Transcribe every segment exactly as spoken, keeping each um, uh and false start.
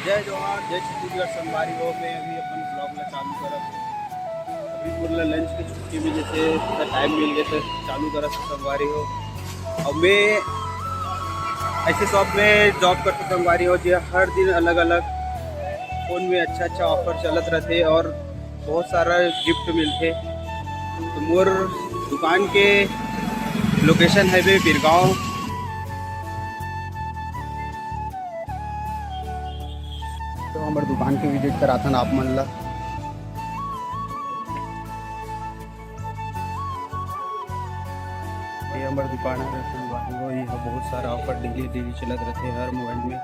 जय जोहार, जय छत्तीसगढ़ संगवारी हो। मैं अभी अपन ब्लॉग ला चालू करत हूँ। अभी मोर ला लंच की छुट्टी में जैसे टाइम मिल गए तो चालू करत हूँ संगवारी हो। और मैं ऐसे शॉप में जॉब करता संगवारी हो, जो हर दिन अलग अलग फ़ोन में अच्छा अच्छा ऑफर चलत रहते और बहुत सारा गिफ्ट मिलते। तो मोर दुकान के लोकेशन है बे बिरगांव। तो हमर दुकान के विजिट कराथन आप मन ला। ये हमर दुकान है, संगवारी हो, यहाँ बहुत सारा ऑफर डेली डेली चलत रहते हर मोबाइल में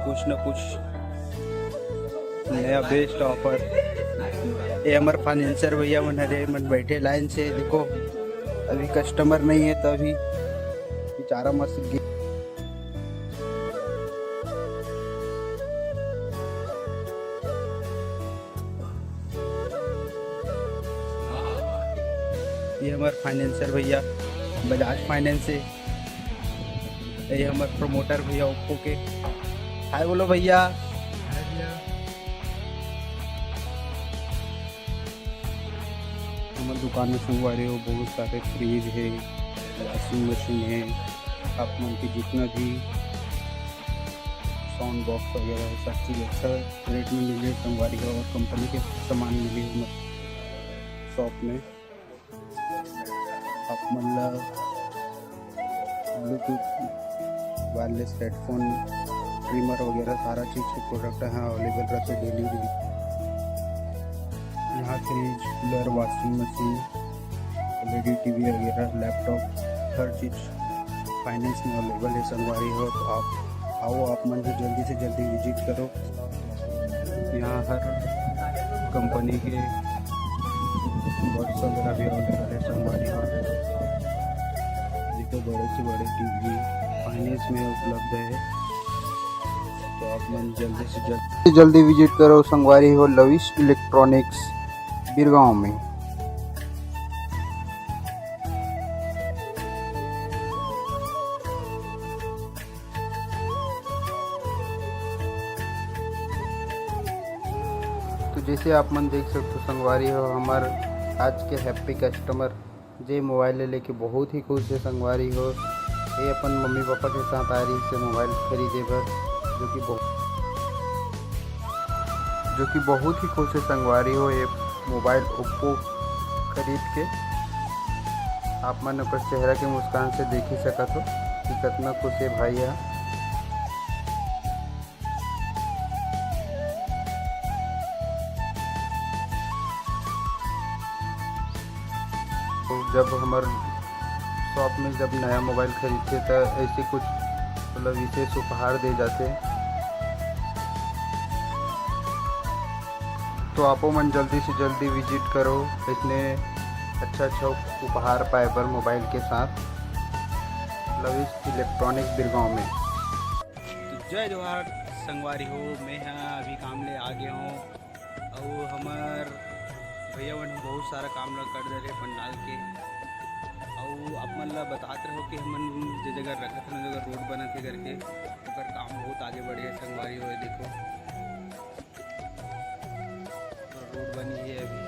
कुछ न कुछ नया बेस्ट ऑफर। ये हमर फाइनेंसर भैया मन हरे, मन बैठे लाइन से। देखो, अभी कस्टमर नहीं है तो अभी बेचारा मस्त गे- ये हमर फाइनेंसर भैया बजाज फाइनेंस से। ये हमर प्रमोटर भैया ओप्पो के। हाय बोलो भैया। हमर दुकान में संगवारी हो बहुत सारे फ्रिज है, वॉशिंग मशीन है, आप मन के जितना भी साउंड बॉक्स वगैरह है, सब चीज़ अच्छा रेट में मिले संगवारी हो और कंपनी के सामान मिले हमर शॉप में। आप मन ला ब्लूटूथ, वायरलेस हेडफोन, ट्रिमर वगैरह सारा चीज़ के प्रोडक्ट यहाँ अवेलेबल रहते डेली डेली। यहाँ fridge, cooler, washing machine, LED TV वगैरह, लैपटॉप, हर चीज़ फाइनेंस में अवेलेबल है संगवारी हो। तो आप आओ, आप मन भी जल्दी से जल्दी विजिट करो। यहाँ हर कंपनी के बॉक्स वगैरह भी अवेलेबल है संगवारी हो। देखो, बड़े से बड़े टीवी फाइनेंस में उपलब्ध है। तो आप मन जल्दी से जल्दी जल्दी विजिट करो संगवारी हो लविश इलेक्ट्रॉनिक्स बिरगांव में। तो जैसे आप मन देख सकते हो संगवारी हो, हमर आज के हैप्पी कस्टमर जे मोबाइल ले लेके बहुत ही खुश है संगवारी हो। ये अपन मम्मी पापा के साथ आ रही से मोबाइल खरीदे बर, जो कि बहुत जो कि बहुत ही खुश है संगवारी हो ये मोबाइल ओप्पो खरीद के। आप मन ओकर चेहरा के मुस्कान से देख ही सकत हो कि कितना खुश है भाई है। तो जब हमर शॉप में जब नया मोबाइल खरीदते तो ऐसे कुछ मतलब विशेष उपहार दे जाते। तो आपो मन जल्दी से जल्दी विजिट करो इसने अच्छा अच्छा उपहार पाए बर मोबाइल के साथ लविश इलेक्ट्रॉनिक बिरगांव में। तो जय जोहार संगवारी हो, मैं हाँ अभी काम ले आ गया हूँ। अउ हमर भैया मन बहुत सारा काम ला कर दे रहे पंडाल के। अउ आप मन ला बतात रहो कि हमन जे जगह रखत हन, जगह रोड बनत हे करके, ओकर काम बहुत आगे बढ़ गया संगवारी हो। देखो, रोड बनी है अभी।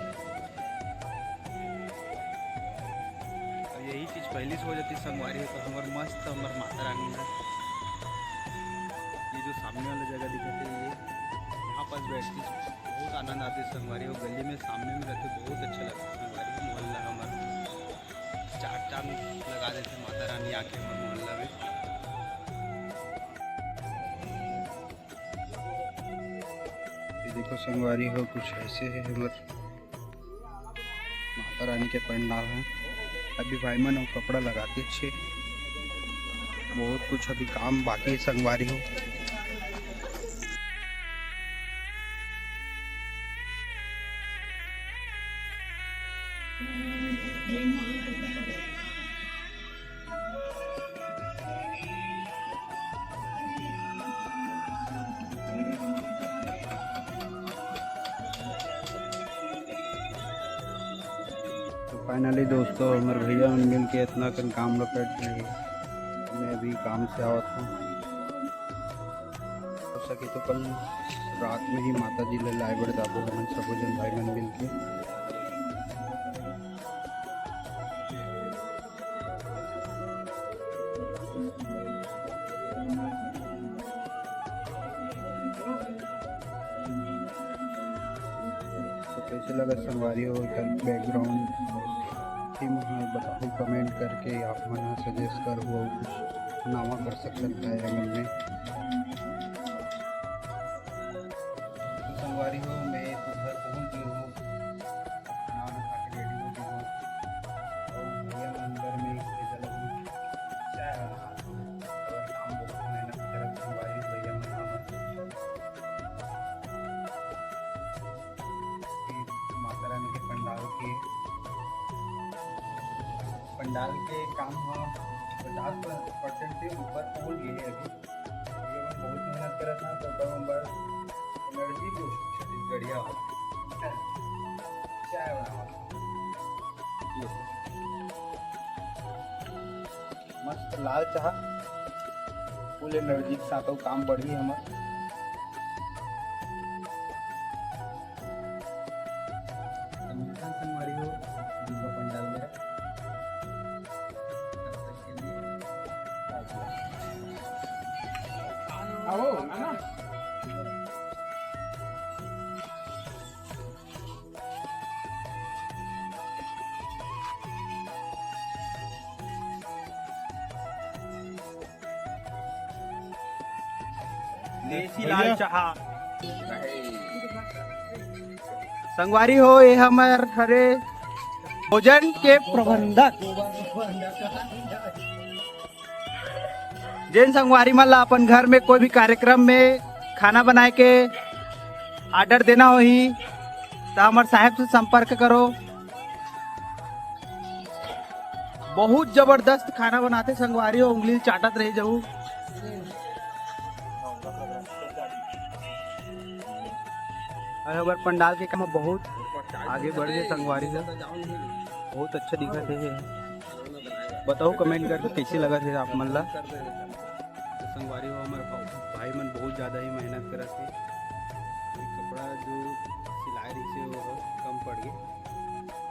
अब यही चीज़ पहले से हो जाती संगवारी हो, तो हमर मस्त हमर माता रानी है। ये जो सामने वाला जगह दिखत है, ये यहाँ पास बैठती बहुत आनंद आते संगवारी हो। गली में सामने में रहते बहुत अच्छा लगता संगवारी हो। मोहल्ला हमारा चार चांद लगा देते माता रानी आके हमारे मोहल्ला में। ये देखो संगवारी हो, कुछ ऐसे है हमर माता रानी के पंडाल है। अभी भाई मन अउ कपड़ा लगाते छे, बहुत कुछ अभी काम बाकी है संगवारी हो। तो फाइनली दोस्तों, हमर भैया मन मिल के इतना कन काम ला कर दिए। मैं अभी काम से आवत हूँ। हो सके तो कल रात में ही माता जी ले लाए बर जाबो हमन सबो जन भाई मन मिलके। तो कैसे लगा संगवारी हो एकर बैकग्राउंड थीम है, बताओ कमेंट करके। आप मन सजेस्ट करहु, कुछ नवा कर सकत है एमन में। तो संगवारी हो, मैं तो घर पहुंच गई हूँ, खाना वाना खा के रेडी हो गई हूँ। और भैया मन अंदर में स्पेशल अभी चाय बना, और काम बहुत मेहनत करत संगवारी हो, भैया मन हमर माता रानी के पंडाल के, पंडाल के काम ह पचास परसेंट से ऊपर पहुंच गए है अभी। ये मन बहुत मेहनत करत ना, तो एकदम बस एनर्जी बूस्ट छत्तीसगढ़िया हो। चाय बनावा। ये। मस्त लाल चाह, फुल एनर्जी के साथ अउ काम बढ़ी हमर। संगवारी हो, दुर्गा पंडाल में। आओ, आना। देसी लाल चाहा। संगवारी हो, ये हमर हरे भोजन के प्रबंधक। जेन संगवारी मन ला अपन घर में कोई भी कार्यक्रम में खाना बनाए के ऑर्डर देना होही, त हमर साहेब से संपर्क करो। बहुत जबरदस्त खाना बनाथे संगवारी हो, उंगली चाटत रह जाऊ। अउ हमर पंडाल के काम बहुत आगे बढ़ गए संगवारी हो, बहुत अच्छा दिखत हे। बताओ कमेंट करके कैसे लगत हे आप मन ला। तो संगवारी हो, हमर भाई मन बहुत ज्यादा ही मेहनत करत हे। कपड़ा जो सिलाए रहिसे वो कम पड़ गए।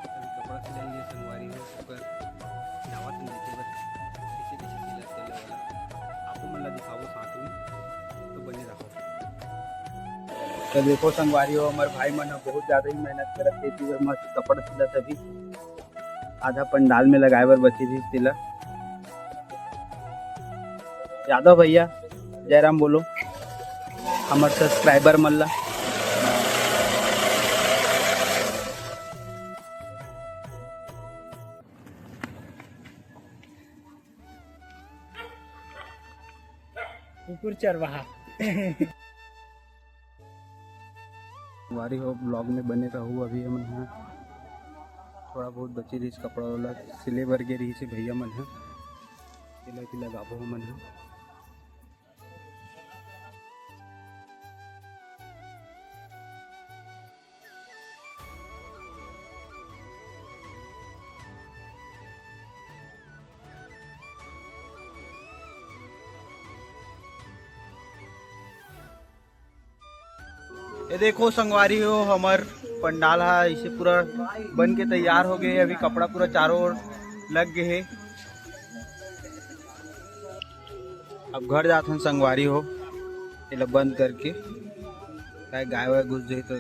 अभी कपड़ा सिलाई ले संगवारी हो, ओकर सिलावत नहीं देखे बस कैसे कैसे सिलत तेला वाला आपको मन ला दिखाबो साथ में, तो बने रहो। तो देखो संगवारी हो, हमर भाई मन ह बहुत ज्यादा ही मेहनत करत हे, एती बर मस्त कपड़ा सिलत अभी। आधा पंडाल में लगाए बर बची रहिस तेला। यादव भैया, जय राम बोलो हमर सब्सक्राइबर मन ला। कुकुर चरवाहा। संगवारी हो, ब्लॉग में बने रहू। अभी हमन ह थोड़ा बहुत बची रहिस कपड़ा वाला सिले बर गे रहिस हे भैया मन ह, तेला भी लगाबो हमन ह। ये देखो संगवारी हो, हमर पंडाल हा इसे पूरा बन के तैयार हो गए। अभी कपड़ा पूरा चारों ओर लग गए हे। अब घर जाथन संगवारी हो, एला बंद करके, काय गाय वाय घुस जाही तो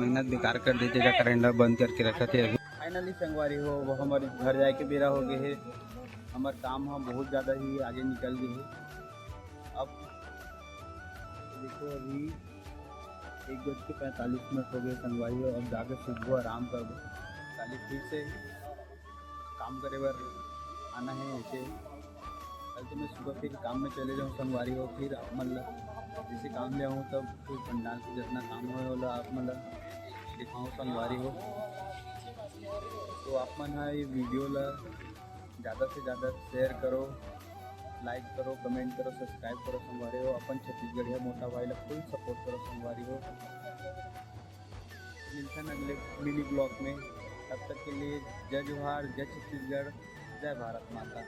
मेहनत बेकार कर देथे, जेकर कारण ला बंद करके रखत हे अभी। फाइनली संगवारी हो, वो हमर घर जाए के बेरा हो गए हे, हमर काम ह बहुत ज्यादा ही आगे निकल गए हे। अब देखो अभी एक बज के पैंतालीस मिनट हो गए संगवारी हो, अब जाके सुबह आराम करबो, काली फिर से काम करे बर आना हे। ऐसे कल तो मैं सुबह फिर काम में चले जाऊँ संगवारी हो, फिर आप मन ला जैसे काम ले आऊँ तब फिर पंडाल के जितना काम होए ओला आप मन ला दिखाऊँ संगवारी हो। तो आप मन हा ये वीडियो ला ज़्यादा से ज़्यादा शेयर करो, लाइक करो, कमेंट करो, सब्सक्राइब करो संगवारी हो। अपन छत्तीसगढ़िया मोटा भाई ला फुल सपोर्ट करो संगवारी हो। मिलथन अगले मिनी ब्लॉग में, तब तक के लिए जय जोहार, जय छत्तीसगढ़, जय भारत माता।